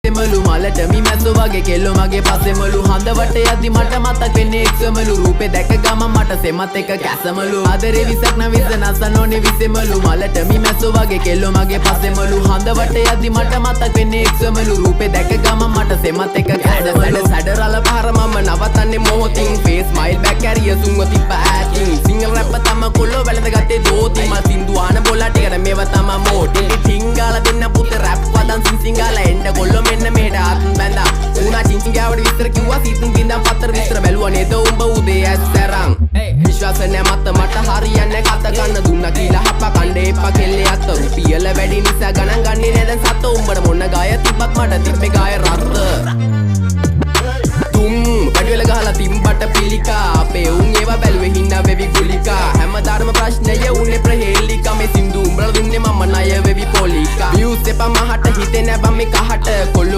විසෙමලු. මලට මි මැස්සෝ වගේ කෙල්ලෝ මගේ පස්සෙමලු. හඳ වට යද්දි මට මතක් වෙන්නේ එක්සමලු. රූපේ දැක ගමන් මට සෙමත් එක කැසමලු. ආදරේ විසක් නම් විස නසන්න ඕනේ විසෙමලු. මලට මි මැස්සෝ වගේ කෙල්ලෝ මගේ පස්සෙමලු. හඳ වට යද්දි මට මතක් වෙන්නේ එක්සමලු. රූපේ දැක ගමන් මට සෙමත් එක කැසමලු. සැඩ රළ පාර මම නවතන්නේ මොහොතින්. ෆේස් ස්මයිල් බැක් කැරිය සුන්ව තිබ්බ ඈතින්. සිංගල් රැප් තම කොල්ලෝ වැළඳගත්තේ දෝති. මල් සින්දු ආන බොලා ටිකට මේවා තමා මෝටි. ටිංගාලා දෙන්න පුතේ රැප් වදන් සිං සිංගාලා. එන්න කොල්ලෝ මෙන්න මෙහෙට අත් බැඳා. ඌනා චින් චින් ගාවට විස්තර කිව්වා. සීතුන් බින්දන් පත්තර විස්තර බැලුවා නේද උඹ උදේ ඇස් ඇරන්. විශ්වාස නෑ මත මට හරියන්නේ කත ගන්න දුන්නා කියලා හප කණ්ඩේ එපා කෙල්ලේ අත. රුපියල වැඩි නිසා ගණන් ගන්නේ නෑ දැන් සත. උඹට මොන ගාය තිබ්බත් මට තිබ්බේ ගාය රත්ත. තුම් වැඩිවෙල ගහලා තිම්බට පිළිකා. අපේ උන් ඒවා බැලුවේ හිනා වෙවි ගුලිකා. හැමදාම ප්‍රශ්නය උනේ ප්‍රහේලිකා. මේ සින්දු උඹලා දුන්නේ මම ණය වෙවි පොලිකා. වියුස් එපා මහට හිතේ නෑ බං මේ කහට කොල්ලෝ.